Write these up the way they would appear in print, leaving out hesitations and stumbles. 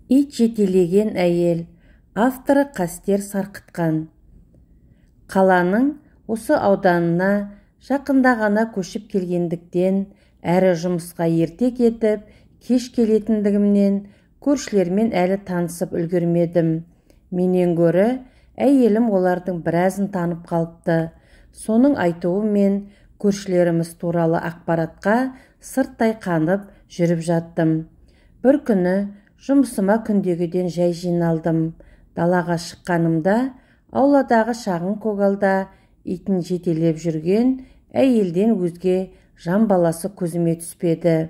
Ит жетелеген әйел. Авторы Қастер Сарқытқан. Қаланың осы ауданына жақында ғана көшіп келгендіктен, әрі жұмысқа ерте кетіп, кеш келетіндігімнен көршілермен әлі танысып үлгермедім. Менен гөрі әйелім олардың біразын танып қалыпты. Соның айтуымен көршілеріміз туралы ақпаратқа сырттай қанып жүріп жаттым. Бір күні жұмысыма күндегіден жай жиналдым. Далаға шыққанымда ауладағы шағын көгалда итін жетелеп жүрген әйелден өзге жан баласы көзіме түспеді.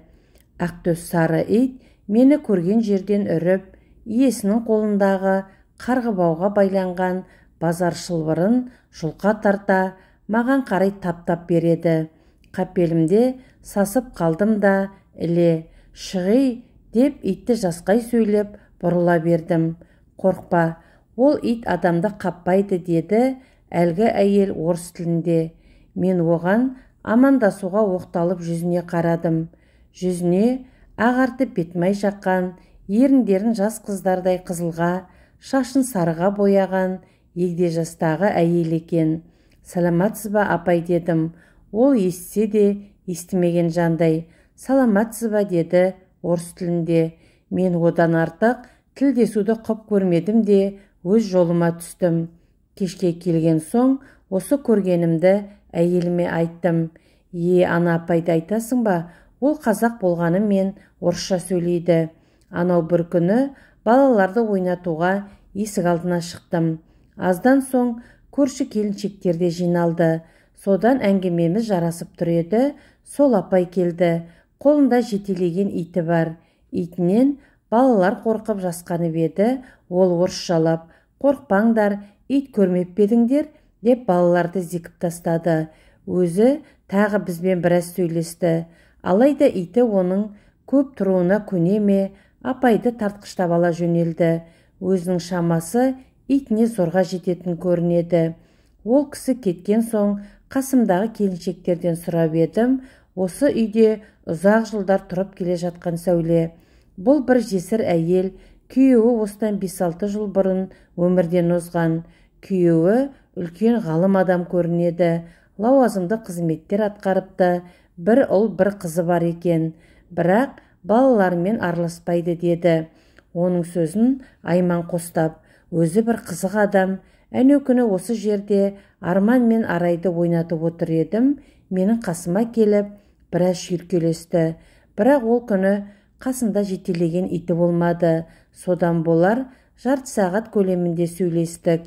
Ақтөс сары ит мені көрген жерден үріп, иесінің қолындағы қарғыбауға байланған базар шылбырын жұлқа тарта маған қарай таптап береді. Қапелімде сасып қалдым да, іле «Шығи!» деп итті жасқай сөйлеп бұрыла бердім. «Қорқпа, ол ит адамды қаппайды», деді әлгі әйел орыс тілінде. Мен оған амандасуға оқталып жүзіне қарадым. Жүзіне ағартып бетмай жаққан, еріндерін жас қыздардай қызылға, шашын сарыға бояған егде жастағы әйел екен. «Саламатсыз ба, апай?» дедім. Ол естісе де естімеген жандай. «Саламатсыз ба?» деді орыс тілінде. Мен одан артық тілдесуді құп көрмедім де, өз жолыма түстім. Кешке келген соң осы көргенімді әйеліме айттым. «Е, ана апайды айтасың ба? Ол қазақ болғанымен орысша сөйлейді. Анау бір күні балаларды ойнатуға есік алдына шықтым. Аздан соң көрші келіншектер де жиналды. Содан әңгімеміз жарасып тұр еді, сол апай келді. Қолында жетелеген иті бар. Итінен балалар қорқып жасқанып еді, ол орысшалап, «Қорықпаңдар, ит көрмеп пе едіңдер?» деп балаларды зекіп тастады. Өзі тағы бізбен біраз сөйлесті. Алайда иті оның көп тұруына көне ме, апайды тартқыштап ала жөнелді. Өзінің шамасы итіне зорға жететін көрінеді. Ол кісі кеткен соң қасымдағы келіншектерден сұрап едім, осы үйде ұзақ жылдар тұрып келе жатқан Сәуле. Бұл бір жесір әйел, күйеуі осыдан 5-6 жыл бұрын өмірден озған. Күйеуі үлкен ғалым адам көрінеді, лауазымды қызметтер атқарыпты, бір ұл, бір қызы бар екен. Бірақ балаларымен араласпайды деді. Оның сөзін Айман қостап, өзі бір қызық адам. Әнеу күні осы жерде Арман мен Арайды ойнатып отыр едім, менің қасыма келіп біраз шүйіркелесті. Бірақ ол күні қасында жетелеген иті болмады. Содан болар жарты сағат көлемінде сөйлестік.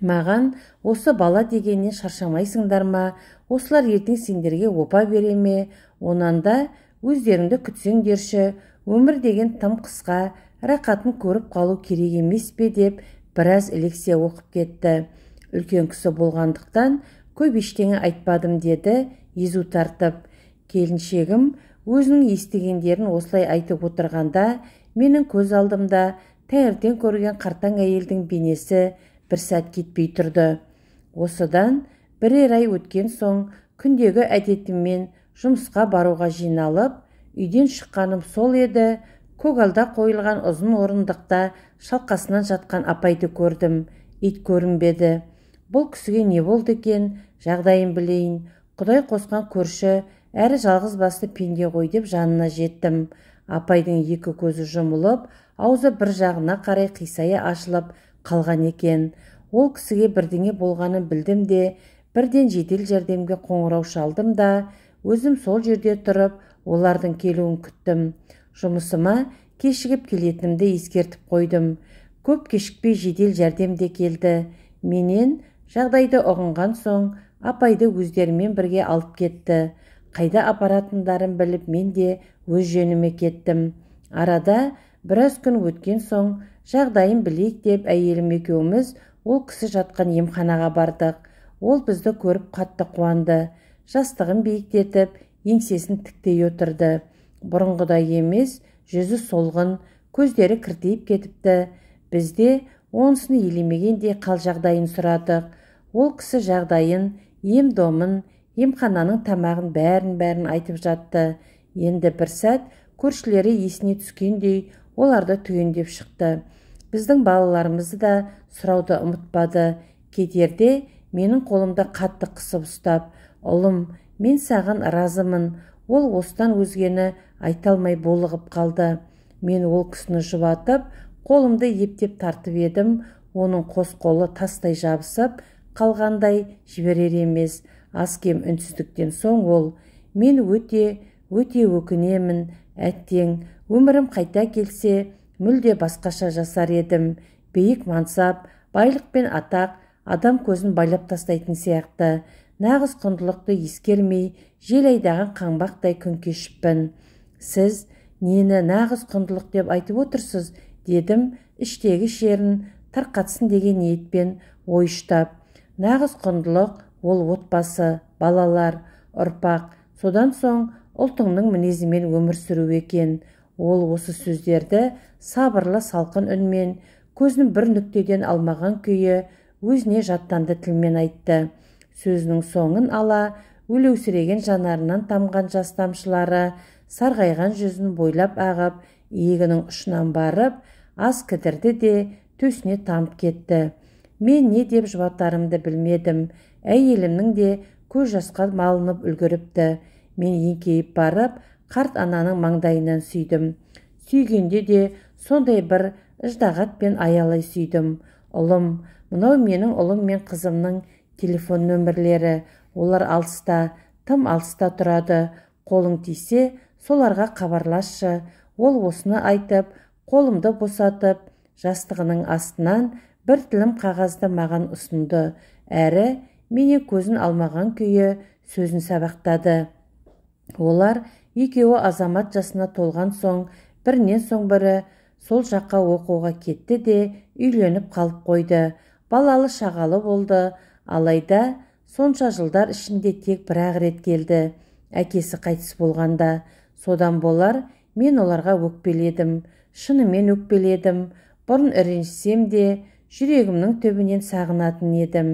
Маған осы бала дегеннен шаршамайсыңдар ма? Осылар ертең сендерге опа бере ме? Онан да өздеріңді күтсеңдерші, өмір деген тым қысқа, рақатын көріп қалу керек емес пе деп біраз лекция оқып кетті. Үлкен кісі болғандықтан көп ештеңе айтпадым деді езу тартып. Келіншегім өзінің естігендерін осылай айтып отырғанда, менің көз алдымда таңертең көрген қартаң әйелдің бейнесі бір сәт кетпей тұрды. Осыдан бірер ай өткен соң күндегі әдетіммен жұмысқа баруға жиналып, үйден шыққаным сол еді, көгалда қойылған ұзын орындықта шалқасынан жатқан апайды көрдім. Ит көрінбеді. Бұл кісіге не болды екен, жағдайын білейін. Құдай қосқан көрші, әрі жалғыз басты пенде ғой деп жанына жеттім. Апайдың екі көзі жұмылып, аузы бір жағына қарай қисая ашылып қалған екен. Ол кісіге бірдеңе болғанын білдім де, бірден жедел жәрдемге қоңырау шалдым да, өзім сол жерде тұрып, олардың келуін күттім. Жұмысыма кешігіп келетінімді ескертіп қойдым. Көп кешікпей жедел жәрдем де келді. Менен жағдайды ұғынған соң апайды өздерімен бірге алып кетті. Қайда апаратындарын біліп, мен де өз жөніме кеттім. Арада біраз күн өткен соң жағдайын білейік деп әйелім екеуміз ол кісі жатқан емханаға бардық. Ол бізді көріп қатты қуанды. Жастығын биіктетіп, еңсесін тіктей отырды. Бұрынғыдай емес, жүзі солғын, көздері кіртиіп кетіпті. Бізде онысын елемегендей қал жағдайын сұрадық. Ол кісі жағдайын, ем-домын, емхананың тамағын бәрін-бәрін айтып жатты. Енді бір сәт көршілері есіне түскендей Оларды түгендеп шықты. Біздің балаларымызды да сұрауды ұмытпады. Кетерде менің қолымды қатты қысып ұстап, «Ұлым, мен саған разымын». Ол осыдан өзгені айта алмай булығып қалды. Мен ол кісіні жұбатып, қолымды ептеп тартып едім, оның қос қолы тастай жабысып қалғандай жіберер емес. Аз-кем үнсіздіктен соң ол, «Мен өте, өте өкінемін, әттең, өмірім қайта келсе, мүлде басқаша жасар едім. Биік мансап, байлық пен атақ адам көзін байлап тастайтын сияқты. Нағыз құндылықты ескермей, жел айдаған қаңбақтай күн кешіппін». «Сіз нені нағыз құндылық деп айтып отырсыз?» дедім, іштегі шерін тарқатсын деген ниетпен ой ұштап. «Нағыз құндылық ол отбасы, балалар, ұрпақ, содан соң ұлтыңның мінезімен өмір сүру екен». Ол осы сөздерді сабырлы салқын үнмен, көзін бір нүктеден алмаған күйі өзіне жаттанды тілмен айтты. Сөзінің соңын ала өлеусіреген жанарынан тамған жас тамшылары сарғайған жүзін бойлап ағып, иегінің ұшынан барып, аз кідірді де төсіне тамып кетті. Мен не деп жұбатарымды білмедім. Әйелімнің де көз жасқа малынып үлгеріпті. Мен еңкейіп барып, қарт ананың маңдайынан сүйдім. Сүйгенде де сондай бір ыждағатпен аялай сүйдім. «Ұлым, мынау менің ұлым мен қызымның телефон нөмірлері. Олар алыста, тым алыста тұрады. Қолың тисе, соларға хабарласшы». Ол осыны айтып, қолымды босатып, жастығының астынан бір тілім қағазды маған ұсынды. Әрі менен көзін алмаған күйі сөзін сабақтады. Олар екеуі азамат жасына толған соң, бірінен соң бірі сол жаққа оқуға кетті де үйленіп қалып қойды. Балалы шағалы болды. Алайда сонша жылдар ішінде тек бір-ақ рет келді. Әкесі қайтыс болғанда. Содан болар, мен оларға өкпеледім. Шынымен өкпеледім. Бұрын ренжісем де, жүрегімнің түбінен сағынатын едім.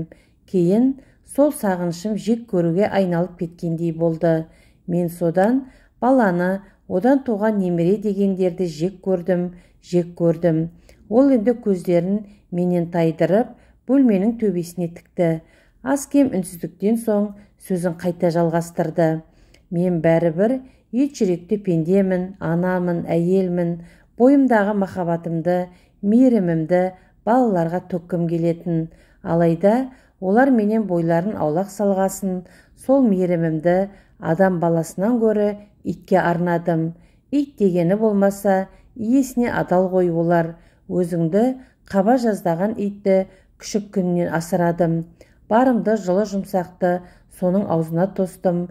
Кейін сол сағынышым жек көруге айналып кеткендей болды. Мен содан баланы, одан туған немере дегендерді жек көрдім, жек көрдім. Ол енді көздерін менен тайдырып, бөлменің төбесіне тікті. Аз-кем үнсіздіктен соң сөзін қайта жалғастырды. «Мен бәрібір ет жүректі пендемін, анамын, әйелмін. Бойымдағы махаббатымды, мейірімімді балаларға төккім келетін. Алайда олар менен бойларын аулақ салғасын, сол мейірімімді адам баласынан гөрі итке арнадым. Ит дегені болмаса, иесіне адал ғой олар. Өзіңді қаба жаздаған итті күшік күнінен асырадым. Барымды жылы жұмсақты соның аузына тостым.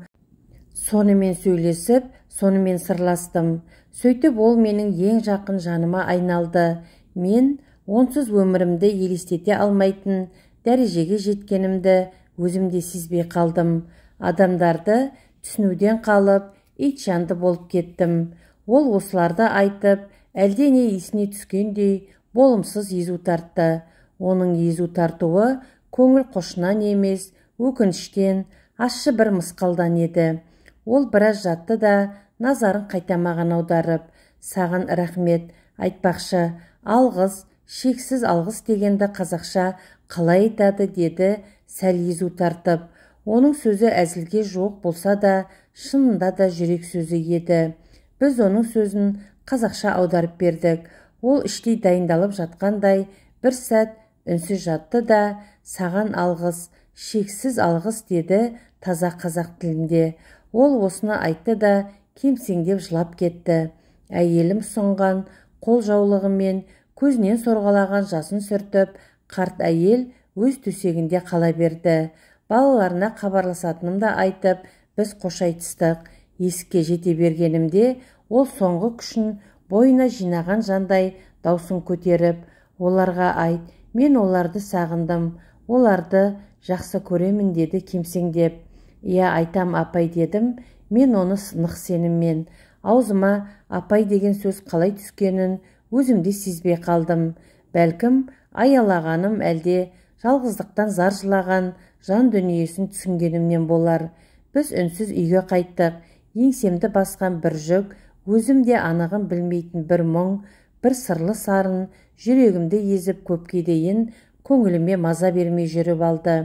Сонымен сөйлесіп, сонымен сырластым. Сөйтіп ол менің ең жақын жаныма айналды. Мен онсыз өмірімді елестете алмайтын дәрежеге жеткенімді өзім де сезбей қалдым. Адамдарды түсінуден қалып, ит жанды болып кеттім». Ол осыларды айтып, әлдене есіне түскендей болымсыз езу тартты. Оның езу тартуы көңіл қошынан емес, өкініштен, ащы бір мысқалдан еді. Ол біраз жатты да, назарын қайта маған аударып, «Саған рахмет, айтпақшы, алғыс, шексіз алғыс дегенді қазақша қалай айтады?» деді сәл езу тартып. Оның сөзі әзілге жуық болса да, шынында да жүрек сөзі еді. Біз оның сөзін қазақша аударып бердік. Ол іштей дайындалып жатқандай бір сәт үнсіз жатты да, «Саған алғыс, шексіз алғыс» деді таза қазақ тілінде. Ол осыны айтты да, кемсеңдеп жылап кетті. Әйелім ұсынған қол жаулығымен көзінен сорғалаған жасын сүртіп, қарт әйел өз төсегінде қала берді. Балаларына хабарласатынымды айтып, біз қош айтыстық. Есікке жете бергенімде, ол соңғы күшін бойына жинаған жандай даусын көтеріп, «Оларға айт, мен оларды сағындым, оларды жақсы көремін» деді кемсеңдеп. «Иә, айтам, апай» дедім мен оны нық сеніммен. Аузыма апай деген сөз қалай түскенін өзім де сезбей қалдым. Бәлкім, аялағаным әлде жалғыздықтан зар жылаған жан дүниесін түсінгенімнен болар. Біз үнсіз үйге қайттық. Еңсемді басқан бір жүк, өзім де анығын білмейтін бір мұң, бір сырлы сарын жүрегімді езіп көпке дейін көңіліме маза бермей жүріп алды.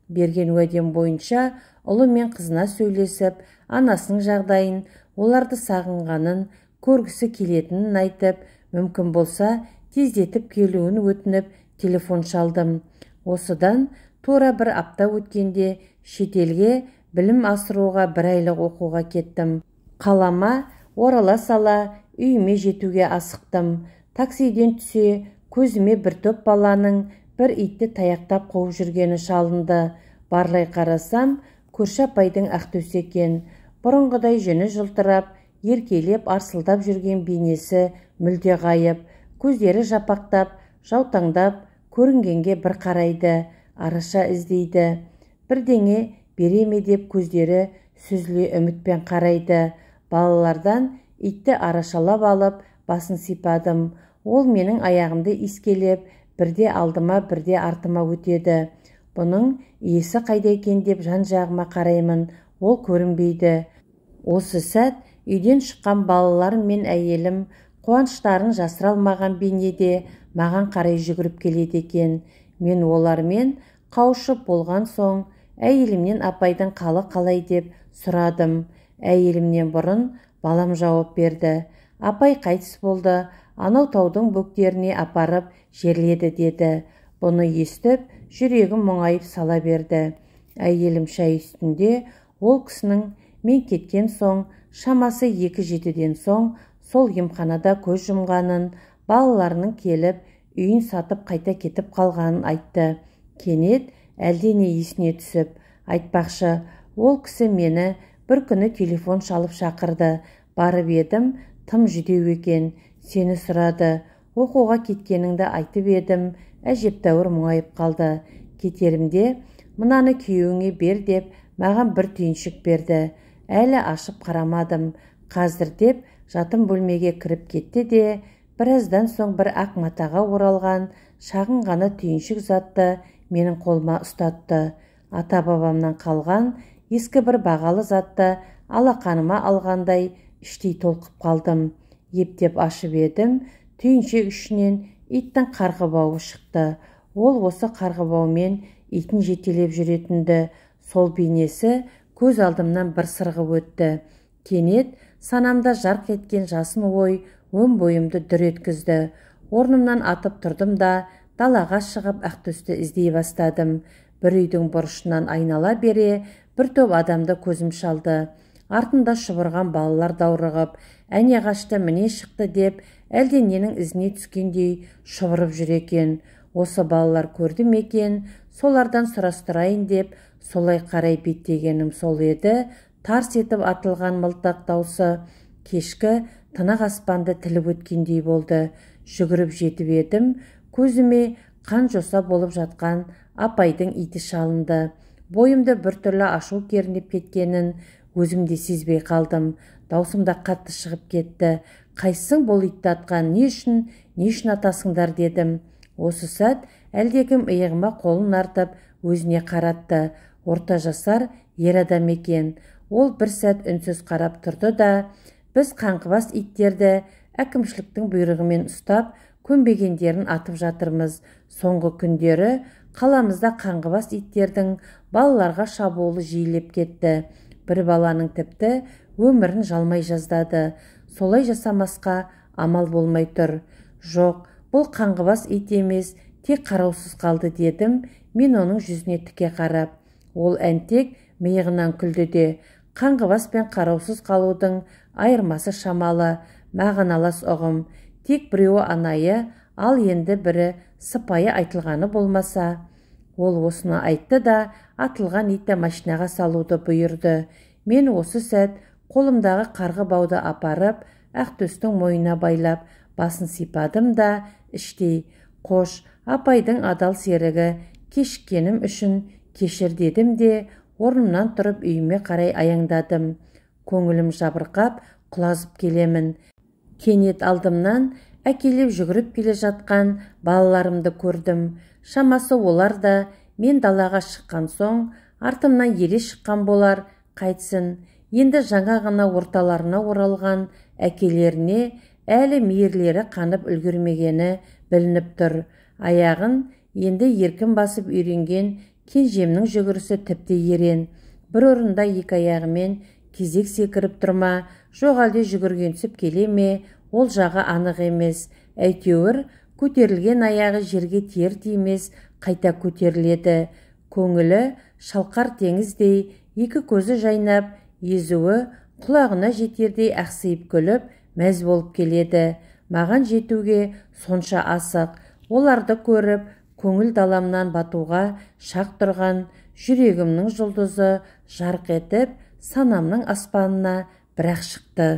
Берген уәдем бойынша ұлы мен қызына сөйлесіп, анасының жағдайын, оларды сағынғанын, көргісі келетінін айтып, мүмкін болса тездетіп келуін өтініп телефон шалдым. Осыдан тура бір апта өткенде шетелге білім асыруға бір айлық оқуға кеттім. Қалама орала сала үйіме жетуге асықтым. Таксиден түсе көзіме бір топ баланың бір итті таяқтап қуып жүргені шалынды. Барлай қарасам, көрші апайдың Ақтөсі екен. Бұрынғыдай жүні жылтырап, еркелеп арсылдап жүрген бейнесі мүлде ғайып. Көздері жапақтап, жаутаңдап, көрінгенге бір қарайды, араша іздейді. Бірдеңе бере ме деп көздері сүзіле үмітпен қарайды. Балалардан итті арашалап алып, басын сипадым. Ол менің аяғымды иіскелеп, бірде алдыма, бірде артыма өтеді. Бұның иесі қайда екен деп жан-жағыма қараймын, ол көрінбейді. Осы сәт үйден шыққан балаларым мен әйелім қуаныштарын жасыра алмаған бейнеде маған қарай жүгіріп келеді екен. Мен олармен қауышып болған соң әйелімнен апайдың қалы қалай деп сұрадым. Әйелімнен бұрын балам жауап берді. Апай қайтыс болды, анау таудың бөктеріне апарып жерледі деді. Бұны естіп, жүрегім мұңайып сала берді. Әйелім шай үстінде ол кісінің мен кеткен соң, шамасы 2-7-ден соң сол емханада көз жұмғанын, балаларының келіп, үйін сатып қайта кетіп қалғанын айтты. Кенет әлдене есіне түсіп, айтпақшы, ол кісі мені бір күні телефон шалып шақырды. Барып едім, тым жүдеу екен, сені сұрады. Оқуға кеткеніңді айтып едім, әжептәуір мұңайып қалды. Кетерімде мынаны күйеуіңе бер деп маған бір түйіншік берді. Әлі ашып қарамадым. Қазір деп жатын бөлмеге кіріп кетті де, біраздан соң бір ақ матаға оралған шағын ғана түйіншік затты менің қолыма ұстатты. Ата-бабамнан қалған ескі бір бағалы затты алақаныма алғандай іштей толқып қалдым. Ептеп ашып едім, түйіншек ішінен иттің қарғы бауы шықты. Ол осы қарғы баумен итін жетелеп жүретінді. Сол бейнесі көз алдымнан бір сырғып өтті. Кенет санамда жарқ еткен жасын ой өн бойымды дүр еткізді. Орнымнан атып тұрдым да, далаға шығып Ақтөсті іздей бастадым. Бір үйдің бұрышынан айнала бере бір топ адамды көзім шалды. Артында шұбырған балалар даурығып, әне қашты, міне шықты деп, әлдененің ізіне түскендей шұбырып жүр екен. Осы балалар көрді ме екен, солардан сұрастырайын деп, солай қарай беттегенім сол еді, тарс етіп атылған мылтық даусы кешкі тынық аспанды тіліп өткендей болды. Жүгіріп жетіп едім, көзіме қан жоса болып жатқан апайдың иті шалынды. Бойымды біртүрлі ашу кернеп кеткенін өзім де сезбей қалдым. Даусым да қатты шығып кетті. Қайсың бұл итті атқан, не үшін, не үшін атасыңдар дедім. Осы сәт әлдекім иығыма қолын артып өзіне қаратты. Орта жасар ер адам екен. Ол бір сәт үнсіз қарап тұрды да, біз қаңғыбас иттерді әкімшіліктің бұйрығымен ұстап, көнбегендерін атып жатырмыз. Соңғы күндері қаламызда қаңғыбас иттердің балаларға шабуылы жиілеп кетті. Бір баланың тіпті өмірін жалмай жаздады. Солай жасамасқа амал болмай тұр. Жоқ, бұл қаңғыбас ит емес, тек қараусыз қалды дедім мен оның жүзіне тіке қарап. Ол әнтек миығынан күлді де, қаңғыбас пен қараусыз қалудың айырмасы шамалы, мағыналас ұғым. Тек біреуі анайы, ал енді бірі сыпайы айтылғаны болмаса. Ол осыны айтты да, атылған итті машинаға салуды бұйырды. Мен осы сәт қолымдағы қарғы бауды апарып, Ақтөстің мойнына байлап, басын сипадым да, іштей, қош, апайдың адал серігі, кешіккенім үшін кешір дедім де, орнымнан тұрып үйіме қарай аяңдадым. Көңілім жабырқап, құлазып келемін. Кенет алдымнан әкелеп жүгіріп келе жатқан балаларымды көрдім. Шамасы олар да мен далаға шыққан соң, артымнан ере шыққан болар, қайтсын. Енді жаңа ғана орталарына оралған әкелеріне Әлі мейірлері қанып үлгермегені білініп тұр. Аяғын енді еркін басып үйренген кенжемнің жүгірісі тіпті ерен. Бір орында екі аяғымен кезек секіріп тұр ма, жоқ әлде жүгіргенсіп келе ме, ол жағы анық емес. Әйтеуір көтерілген аяғы жерге тиер тимес қайта көтеріледі. Көңілі шалқар теңіздей, екі көзі жайнап, езуі құлағына жетердей ақсиып күліп, мәз болып келеді. Маған жетуге сонша асық. Оларды көріп, көңіл даламнан батуға шақ тұрған жүрегімнің жұлдызы жарқ етіп, санамның аспанына бірақ шықты.